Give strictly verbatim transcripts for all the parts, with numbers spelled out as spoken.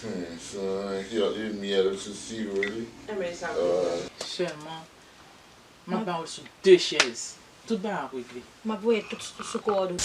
Hmm, se yon kyè de myèl sou siwo li. Enben, sa vle di. Sèlman, m ap ba w sou de chèz. Tout bagay ap regle. M ap voye tout sou, sou kò w.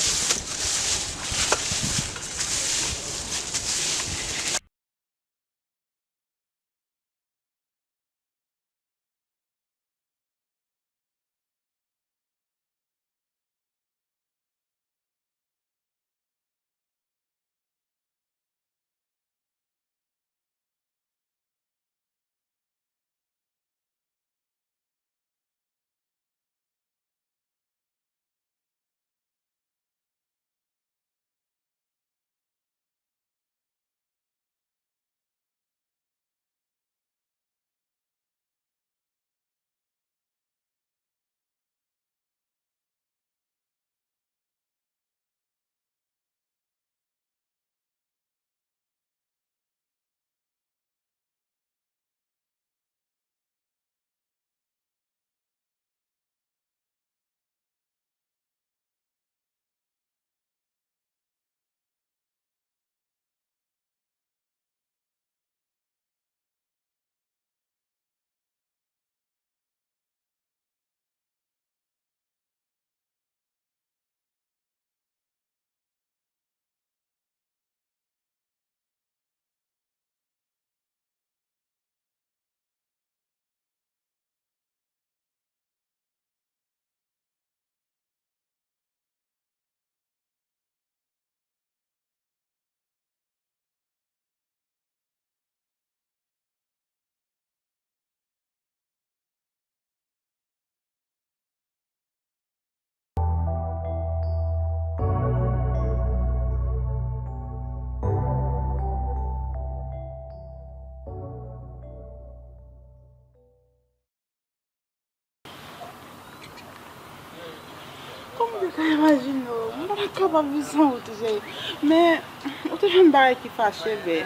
Kòman w te ka imajine w? M pa t ap kapab viv san ou tou, cheri. Men, ou te fè m bagay ki fache, bè.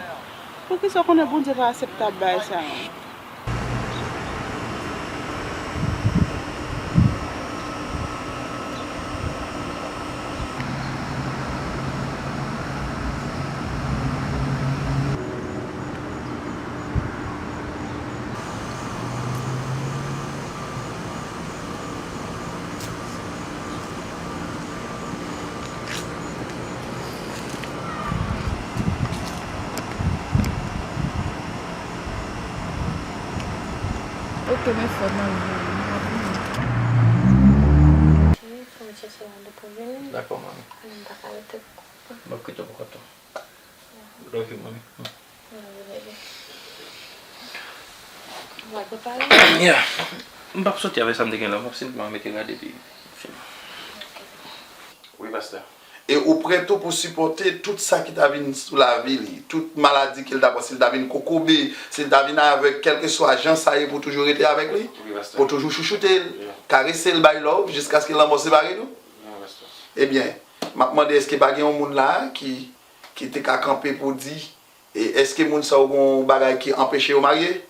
Poukisa w konnen Bondye pa akseptab bagay sa yo? Ok, men fò nan vi m, m ap vini. Ok, fò m chèche yon de pou vini. Dakò, manmi. Men m pa ka rete pou kont mwen. M ap kite w pou kont ou. Love you, manmi. Love you, baby. Ou pral prepare? Yeah. M p ap soti avèk sa m te gen la, m ap senpleman mete rad epi fini. Wi, pastè. E ou prè tou pou sipòte tout sa ki ta vin sou lavi li, tout maladi ke l ta pran, si l ta vin kokobe, si l ta vin avèg, kèlkeswa jan sa ye, pou toujou rete avèk li, wi, pastè, pou toujou chouchoute l, yeah, karese l, bay love, jiskaske lanmò separe nou? Wi, pastè. Ebyen, m ap mande, èske pa gen yon moun la ki, ki te ka kanpe pou di, e èske moun sa yo gen yon bagay ki anpeche yo marye?